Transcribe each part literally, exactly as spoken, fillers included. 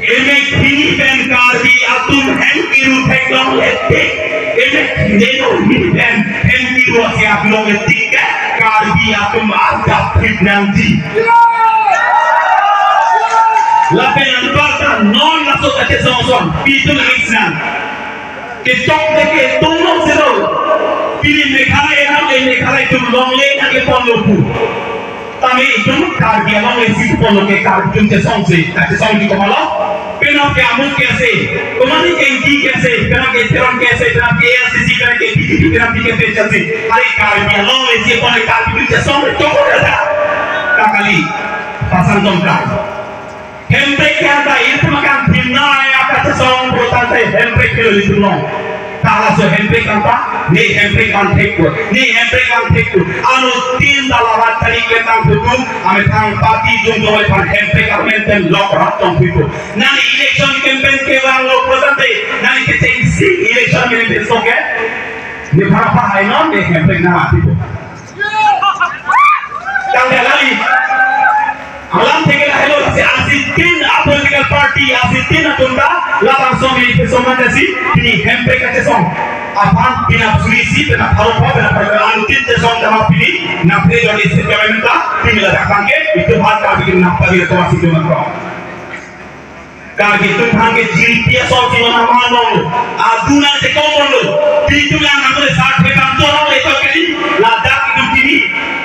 Emek hini pen Karbi atum hem kiru theklongle tik. Emek hini pen hem kiru ase aklongle tik ke Karbi atum adap thip nangji. Lapen anparta non laso kachesong ason pitu nangis nang. Kechok de ke tunglo siro. Pini Meghalaya nang, eh, Meghalaya atum longle nangkeponlo pu. Tame itum Karbi Anglong isi ponlo ke Karbi atum chesongsi, kachesongji komatlo. Penap ke amuk ke ase, komatne ke ingti ke ase, penap ke Teron ke ase, penap ke A I C C, penap ke B J P, penap ke B J P ase. Hari Karbi Anglong isi ponlo Karbi atum chesong chokor ada. Kakali, pasang tongkai. Hemprek ke anta itum akan bina ya kachesong pu tangte hemprek ke lo itum long. Halaso hemprek anta, ne hemprek an thek pu, ne hemprek an thek pu. Anuttin ta larat tari ke tang putu, amethang party jung jung aphan hemprek amen ten lok rat tong putu. Nang election campaign kevanglo pu tangte, nang kechengsi election campaign so ke. Ne phara pa hai non, ne hemprek nang ati pu. Tanggal ali. Alam theke lahelo si asitin a political party, asitin atum ta labangso manifesto mate si pini hemprek kachesong aphan pini suri isi, pini pharo pho, pini pharo anuttin chesong tama pini nangpre jodi si kami minta pini ladak tangke itu hal kami pini nangpagi itu masih cuma kong. Karbi atum aphan ke jirpi asong si mana mana lo. Aduna te komon lo. Pitu lang aku le sat pe kam torong le to kali. Ladak itum pini.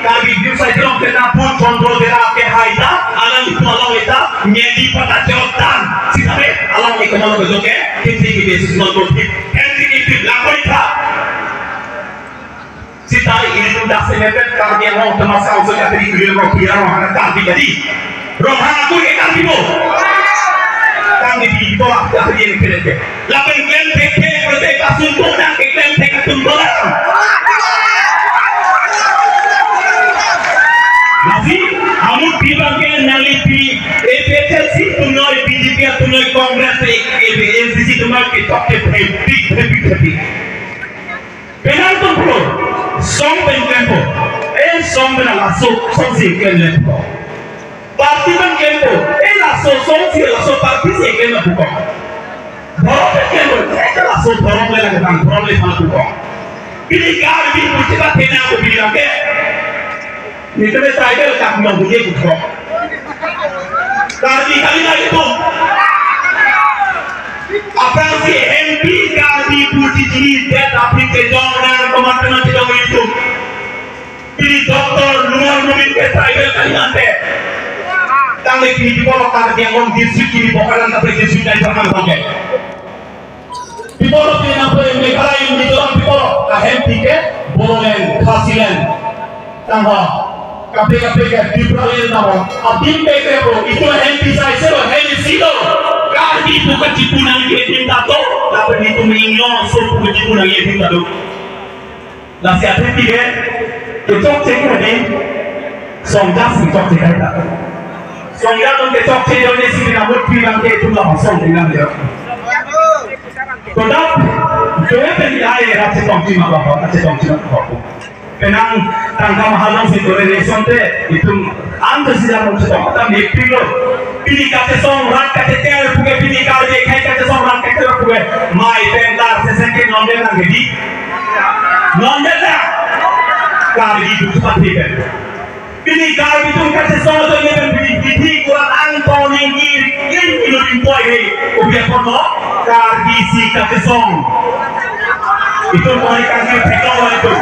Karbi atum sai terong ke napun kontrol dera ke haida. Alang itu alang eta. Nyedi pata jotan. Sitame alang itu malu bejoke. Kiti kiti sis non koti. Kiti kiti lang koi tha. Sita ilitum dak semetet Karbi Anglong temasa usut kateri kulir rong pia rong hana Karbi jadi. Rong hana kui ke Karbi bo. Kang di di bola Karbi yang kere ke. Lapen klem thek thek prote kasun to nang ke klem thek atum bola. Nasi amut di bangke nang lipi A P H L C atum noi, B J P atum noi, Congress, A P H L C atum noi ke tok ke thepik thepik thepik. Penang atum pulo, song pen klempo, eh song pen laso song si klempo. Party pen klempo, eh laso song si laso party si klempo ko. Dhorom pen klempo, eh laso dhorom le lagi bang, dhorom le than ko. Pini Karbi puji ta penang ko pini lagi. Nitame tribal kak nong buje kuthok. Karbi kami lagi tu. Aphrang si M P Karbi puji ji det aphi kejong nang komat nang kejong itu. Pini Doctor Numal Momin ke tribal kami ante. Tangli pini di Polo Karbi Anglong district pini Bokajan tapi district dari Bokajan pakai. Pipolo pini nangpo Meghalaya Mizoram pipolo ahem pike Bodoland, Khasiland. Tangho kape kape ke Tipraland tangho. Adim peke po itu ahem pisai selo hem silo. Karbi bukan cipunang ye tim tato, tapi itu mingyo so bukan cipunang ye tim tato. Lasi atheti ke kechokche ke hadi songja si chokche kaita. Songja atum kechokche jone si bina mut pi bangke atum la song bina dia. Kodap joe pen ai ra chetong tima ba ho, chetong tima ho. Penang tangka mahal si kore election te itum anta si jam chetong tam ye pilo. Pini kachesong rat kacheter puke pini Karbi akhei kachesong rat kacheter puke. Mai pen tar sesen ke non de nang gedi. Non deta. Karbi atum pati pen. Pini Karbi atum kachesong atum ne pen pini pini kurang angtong ningki kin ilo ring poi he. Ubi apono Karbi si kachesong. Itu poi kangke thekong itu.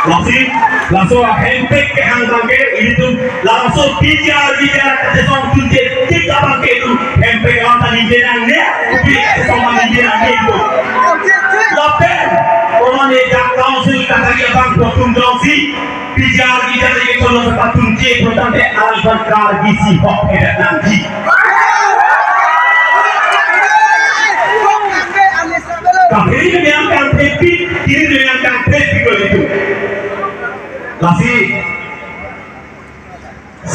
Lasi, laso ahem pek kehang bangke itu. Laso bijar bijar kachesong tunje tik abang ke itu hemprek alam tani jenang ne, ubi kachesong tani jenang ne itu. Lapen, kono ne dak council katagi abang potum dongsi, bijar bijar ke kono sepatun je potam te alban Karbi si hok hedat nangji. Kahiri ne yang kan tepi, kiri ne yang kan tepi ko itu. Lasi,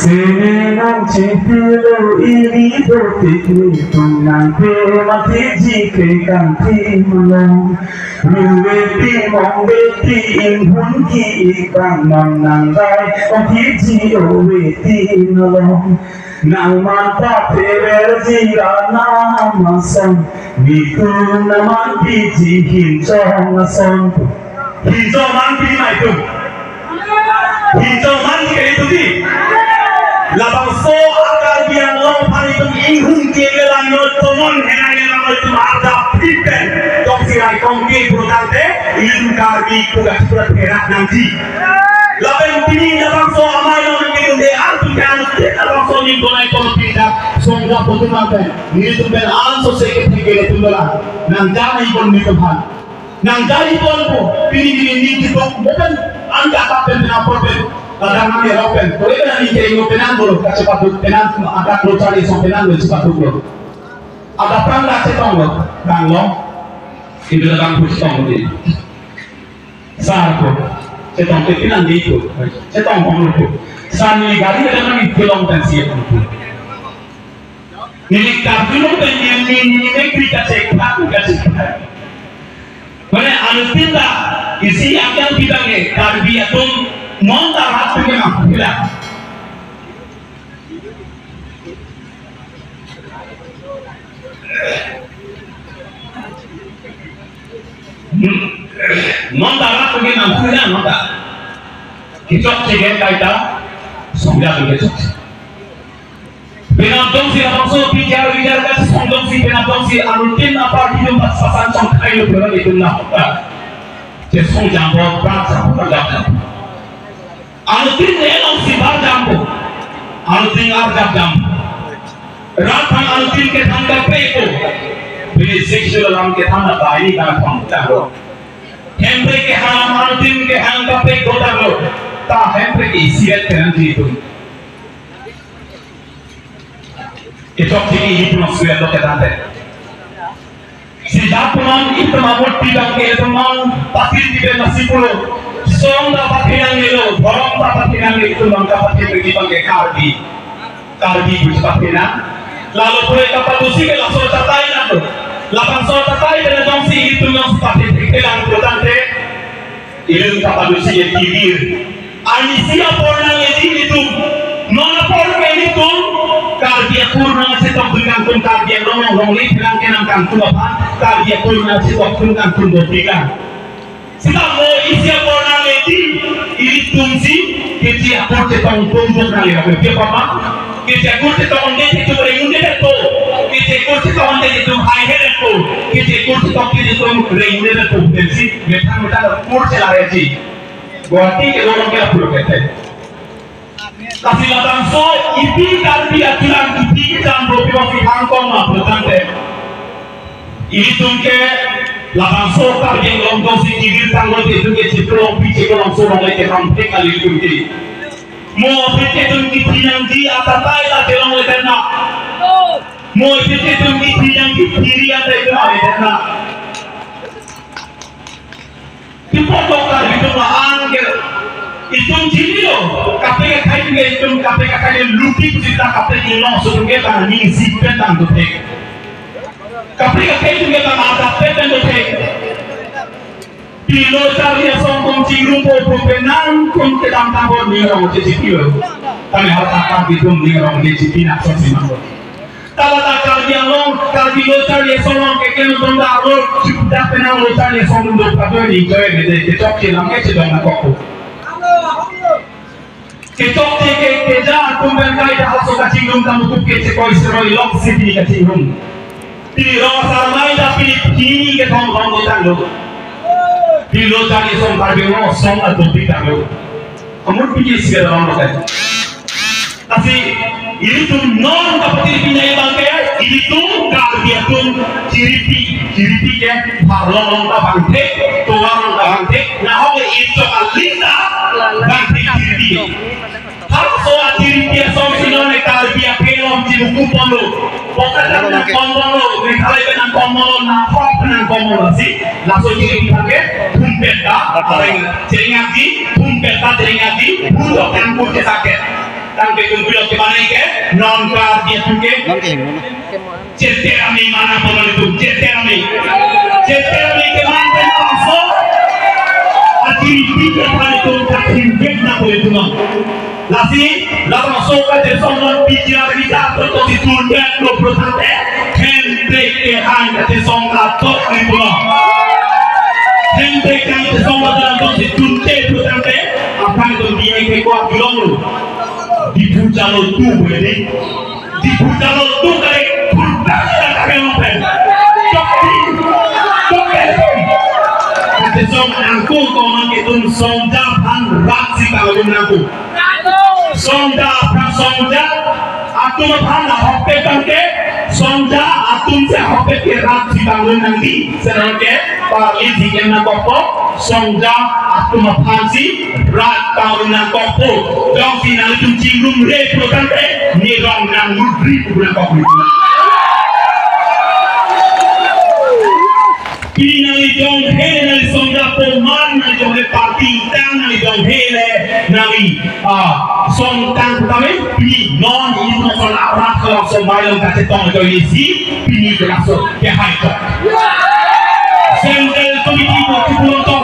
Sini nang chipilo ili dotik ni tung nang pe mati ji ke kan ti mulong. Ruwe pi mong beti inghun ki ikbang non nang dai ong ki ji o we ti mulong. Nang man pa tever ji ra na masong. Nitum na man pi ji hin chong ason. Hinchong man pi mai tum. Hinchong man ke itu di. Labangso a-Karbi Anglong aphan itum inghun ke ke lang yo tomon henai lang yo itum arda pipen. Tok sirai kong ke purutang te in Karbi puga pura perak nangji. Lapen pini labangso amai long ke dun de an tum kan ke labangso ning bonai pon pinda songga putu mangke. Nitum pen an so se ke thek ke tum dola. Nang jana ipon nitum han. Nang jari pon po, pini pini ni kitok, mo pen, an kata pen pen apor pen, kadang nang erok pen, kore pen ani kering lo penan bolo, kachepat duk penan, agak lo cari song penan lo chepat duk lo. Ada perang dah cetong lo, bang lo, itu dah bang pus tong lo di. Sar po, cetong pe penan di itu, cetong hong lo po. Sar ni gari kadang nang itu long dan siap po. Neli karjuno pen neli neli kri kachek phaku kachek phaku. Mane anuttin ta isi akyang kita nge Karbi atum non ta rat tu kena pila. Hmm. Non ta rat tu kena pila non ta. Kechok chegen kaita songja tu kechok. Penap dongsi labangso bijar bijar kachesong dongsi penap dongsi anuttin aparty atum pas pasan chongkhai lo pura itum na hoka. Chesong jampo, brak jampo, brak jampo. Anuttin ne dongsi bar jampo. Anuttin arjap jampo. Rat aphan anuttin kethan kaprek po. Bini sexual alam kethan na bai ni kan thong ta lo. Hemprek kehang anuttin kehang kaprek do ta lo. Ta hemprek isiet kenan ji itum. Kechok chini itum sweat lo kethan te. Sejak punon itum amut pidang ke itum non patin di ben nasi pulo. Song ta patin ang nilo, borong ta patin ang nilo, itum non ka patin di bang ke Karbi. Karbi buji patin ang. Lalu pura kapadusi ke laso tatai nang lo. Labangso tatai ben dongsi itum non patin di ke lang putang te. Itum kapadusi ya kirir. Arnisi apor nangji itum. Non apor ke itum. Karbi akur nang chetok dengkang tum Karbi Anglong longle phelang kenang kang tum aphan. Karbi akur nang chetok dengkang tum dengkang. Sita mo isi apor nangji itum si keche akur chetong tum dok nang ya. Apa ma? Keche akur chetong de itum rengun de to. Keche akur chetong de itum hai he de to. Keche akur chetong de itum rengun de to. Pensi metang metang akur chelar ya ji. Guwahati ke lorong ke apur kete. Lasi labangso ipi Karbi akelang ipi kejang dopi bang si hangkong ma putang te. Itum ke labangso Karbi Anglong dongsi kirir tanglo te itum ke chipulong pi chipulong so long le ke ham thek kali itum ke. Mo aphi ke itum kithi nangji atatai la kelong le tena. Mo aphi ke itum kithi nangji thiri atatai kelong le tena. Tipot dokar itum la-an ke itum chinilo, kaprek akhai ke itum kaprek akhai ke luti sita kaprek ilong sudung ke tang ni si pen tang dothek. Kaprek akhai itum ke tang ada pen tang dothek. Pilo charli asong tum chingrum po po penang tum kedam tambor ni rong che chipilo. Kami harta kami tum ni rong che chipinak so si mangko. Tala ta Karbi Anglong, Karbi lo charli asong ke keno dong da lo, chipta penang lo charli asong dong pado ni joy ni de kechok chelang ke chedong na kok. Kechok che ke keja atum pen kai da haso kachingrum kamukup ke chekoi seroi lok si pini kachingrum. Pini rong asar mai da pini pini kethom thom lo tang lo. Pini lo charli asong Karbi Anglong asong atum pi tang lo. Amur pini si ke rong lo kan. Lasi ilitum non kapatiri pinjai abang ke, ilitum Karbi atum chiripi, chiripi ke, parlong long ta bangthek, tovar long ta bangthek, nahok ke ichok aling ta bangthek chiripi. Halaso achiripi asong si non ne Karbi aphelom chimuku ponlo, Bokajan nang pon ponlo, Meghalaya nang pon ponlo, nahok nang pon ponlo si, laso chiripi abang ke, thumpet ta, areng, cheringaji, thumpet ta, cheringaji, hundok nang pun ke sakit. Tangke kumpilok ke mana ke? Non Karbi atum ke? Non ke, non. Jeter ami mana pemang itu? Jeter ami. Jeter ami ke mana pemang so? Ati itu ke mana itu? Katim ke na pun itu, non. Lasi, lalu masuk ke desa non bijar kita, betul itu, ya, dua puluh satu. Hem tek ke hang ke song atok ni pulo. Hem tek ke hang ke song atok ni pulo. Tunte putang te, apa itu dia ke kuat bilang lu? Diphu Jalo tu bedi. Diphu Jalo tu kali kurang kita kami open. Cok di, cok di. Ke song angku konon ke tum song japan rak si kalau angku. Songja aphan, songja atum aphan ahok pen tangke, songja atum si ahok pen ke rat si bangun nangji, sedangke parli si ken nangkokpo, songja atum aphan si rat bangun nangkokpo. Jongsi nanglitum chingrumre pulo tangke, nirong nangmudri pu nangkokpo. Pini nangli jong he nangli songja poman nangli jong he party tang nangli jong he le nangli, ah, song tang kami pini non ini masalah arat kalau song bailong kachetong itu isi pini berlangsung ke hai to. Central Committee ko kupulong to.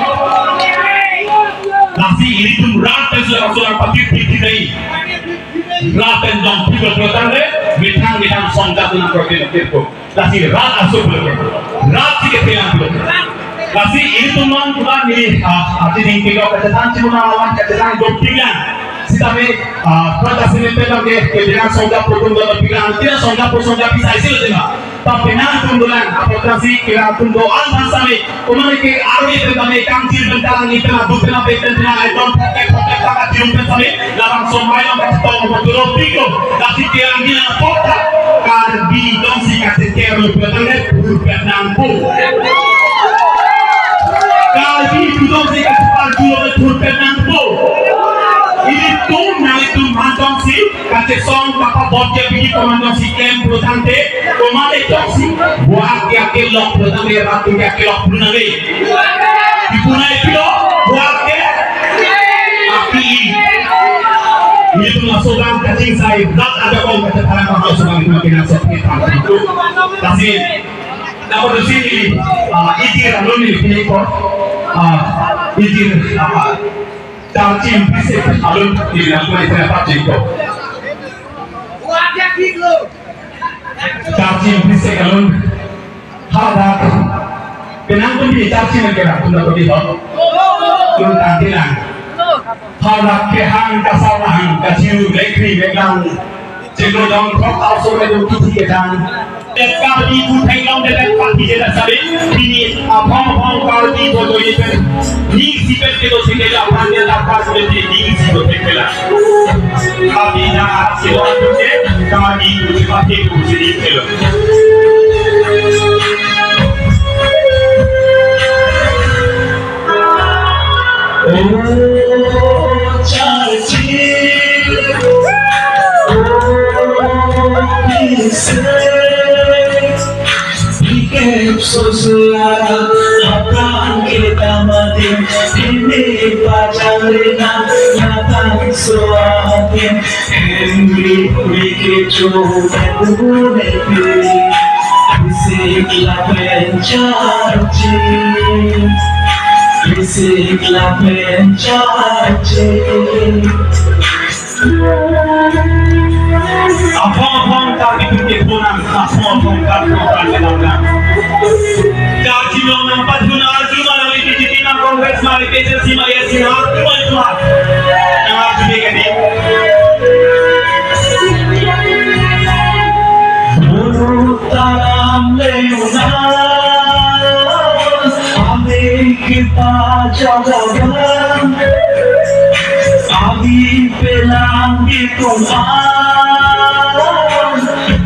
Lasi ilitum rat pesu asulang patit patit dai. Rat pen jong pibel protan le mithang mithang songja tu nang protin kirko. Lasi rat asup lagi. Rat si kethelang lagi. Lasi ilitum non kuman ini, ah, ati ding pilo kachethan cimuna lawan kachethan dopinglang. Sitame, ah, kata sini pelang ke, ke dengan songja putung dopinglang. Tidak songja pu songja bisa isi lagi, ma. Tapi nangtum dolang, apa kasi kira tum doan sami. Umani ke army pen tame kangkir pen kalang ni pen adu pen ape pen pen ai ton poke poke tangka tirum pen tame labang somai long kachetong patulo piko. Lasi ke anggi nang pota. Karbi dong si kacheter lo pen tame pur pen nangpo. Karbi dong si kacheter lo pur pen nangpo. Ilitum nanglitum aphan dong si kachesong kapabot ke bigi komandan si kem pulo tangte, komandan tok si, buat ke akelok pulo tangte, ratu ke akelok pulo nave. Dipunai pilo, buat ke, api. Ilitum laso bang kachingsai, rat ada kong kachethan, laso bang itu makin asok kita. Lasi, dapat di sini, ah, ijir alun ni pini ko, ah, ijir, ah, Charchim bisik alun di dalam kulit saya pacik ko. Charchim bisik alun. Hadak. Penang pun di charchim ke rak tunda ko di ho. Tun tangkilang. Hadak kehang kasarang kachiru lekri leklang. Chiklo dong thok tau so le dong kithi ketang. Karbi pu theklong de pen party je dak sabi. Pini aphong aphong Karbi bojo ye pen. Ning si pen kedo si kedo aphan de dak party de ning si do pen kela. Karbi na si do atu ke Karbi pu si party pu si di kelo. O charchim, o bisik, bikep sosla, apran ke damadim, ini pajang rina, natang soadim, Henry Ricky Cho, Bune Pili, bisik lapen charchim, bisik lapen charchim. Aphong aphong ta bitu ke punang, aphong aphong ta bitu ke punang. Charchim long nang pathu nang arju ma nang B J P nang Congress ma nang K J C ma ya si nang arju ma itu ma. Nang arju de kadi. Bulu tanam leuna, ami kita jagaban, ami pelang di tuman,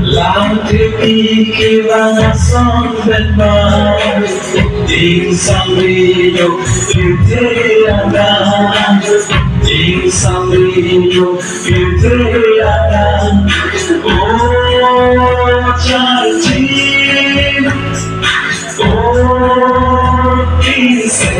lang titi kibang asong benbang. Ding samri yo pite angan, ding samri yo pite angan. O charchim, o bisik.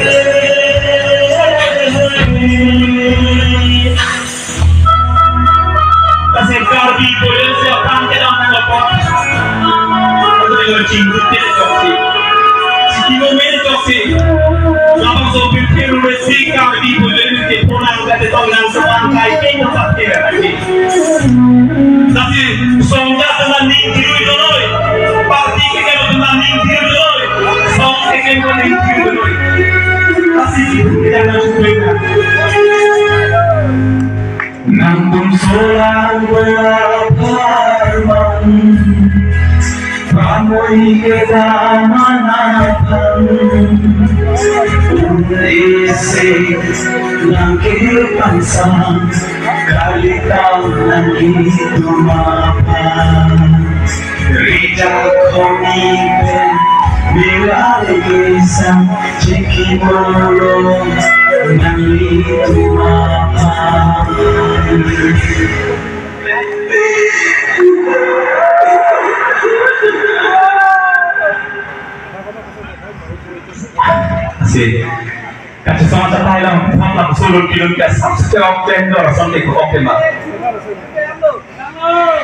Chingkute joksi, chikimo me joksi. Labangso pirthe rume si Karbi pu le ke ponang kate tong nang sepan kai ke no sat ke kai. Lasi song ja tena ning tirui doloi. Party keklem tena ning tirui doloi. Song keklem tena ning tirui doloi. Lasi chingkute yang nang suwe. Nangtum solang berapharman, pamoi kedam anathan. Isi nangkir pangsang, kalitam nangkitum aphan. Rijak honi pen, mira lagi sang, chiki molo, nanglitum aphan. Si. Kachesong chatai lang, phone lang, solo kilom ke, subscribe, tender, something, okay, ma.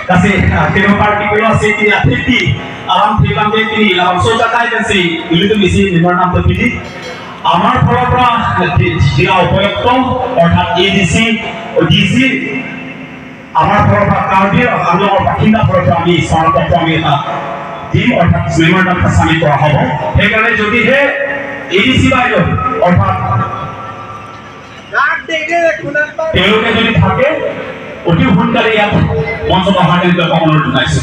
Lasi, ah, kino particular city, ah, city, alam thibang ke kini, labangso chatai kan si, ilitum isi, nimar nam to pidi. Amar phorobra, ah, di, di, ah, upoyokto, orthat A D C, O D C, amar phorobra Karbi, amar phorobra kinda phorobra mi, sama phorobra mi ta. Di, orthat memorandum ta submit kora hobo. Hekarne jodi he, A D C bai lo, orthat তেওঁলোকে যদি থাকে, অতি সোনকালে ইয়াত মঞ্চত অহাৰ কাৰণে তেওঁলোকক অনুৰোধ জনাইছো।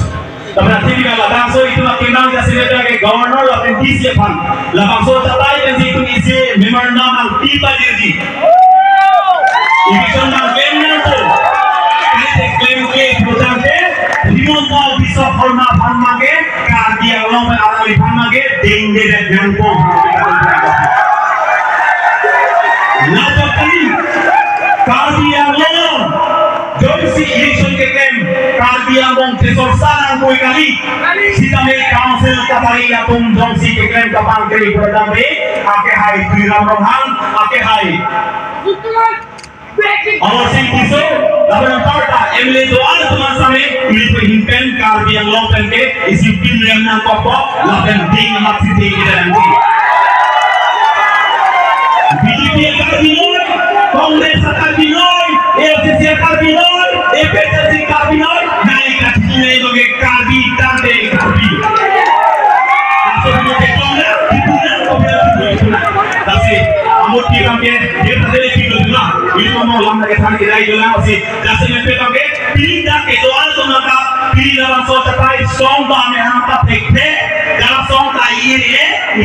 Tapi nanti juga labangso itum akinang kasi neta ke governor lapen D C aphan. Labangso chatai kan si itum isi memorandum nangpi pajirji. Eviction nangklem nangpo. Kali te klem ke putang ke, Himanta Biswa Sarma aphan mage, Karbi Anglong pen arang iphan mage dengdedet nangpo. Lapen kali Karbi Anglong jongsi election keklem, Karbi Anglong thesor sarang koi kali. Sitame council kapari atum jongsi keklem kapangkri perdambe, akehai Tuliram Ronghang, akehai Amarsing Tisso, lapen anparta M L A do-an atum an same, ili pe hin pen Karbi Anglong pen ke isi pin rem nangkokpo, lapen ding amat si ding kita nanti. B J P Karbi noi, Congress Karbi noi, A I C C Karbi noi, A P H L C Karbi noi, nai kachini nai loge Karbi, tangte Karbi. Laso pino ke tong na, tipu na, kopia tipu na. Lasi, amut ki bang ke, dia tak ada lagi dulu lah. Ini mau lam lagi tadi kita itu lah, si. Lasi, yang pertama ke, pini dak ke doa tu maka, pini dalam so capai, song ba me ham ta thek thek, dalam song ta iri,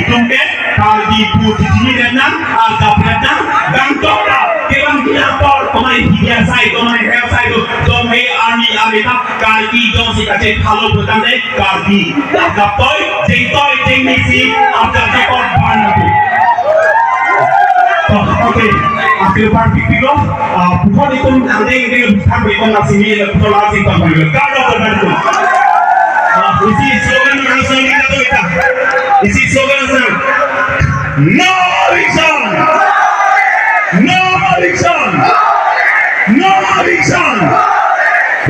itum ke, Karbi pu titi ni renang, arda renang, bang tok ta, ke bang dia por, tomai dia sai, tomai hel sai tu, tomai army, army ta, Karbi jongsi kachephalo putangte Karbi. Dap toi, jeng toi, jeng misi, arda jekot ban nangpo. To, okay. Akhir party pilo, ah, puhon itum angdeng angdeng bukhan itum nasi ni le puhon asing tam pilo. Kado ko ban itum. Ah, isi slogan nang sini kado ita. Isi slogan nang. No eviction! No eviction! No eviction!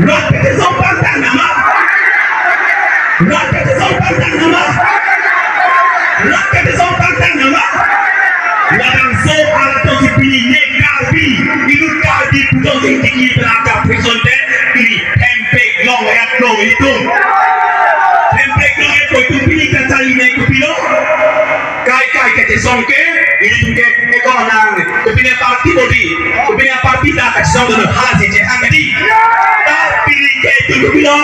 Rat kete song pantang nama? Rat kete song pantang nama? Rat kete song pantang nama? Labangso arat to si pini ne Karbi, inut Karbi puto sing tinggi berangkat presonte, ini Hemprek long et long itum. Hemprek long et long itum pini kachari ne kopilo. Kai kai kachesong ke, ilitum ke eko nang, kopine party body, kopine party ta kachesong dulu, hala si chehang kadi. Ta pini ke itum kopilo,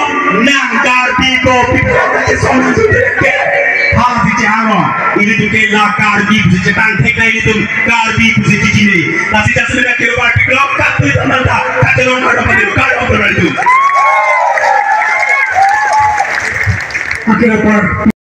nang Karbi ko, kopine kachesong dulu ke, hala si chehang lo. Ilitum ke la Karbi pusi chetang thek na ilitum. Karbi pusi chichini. Lasi jasi mena kilo party block, katu itu mantap. Katu long katu pati, katu pati itu. Akhir apa?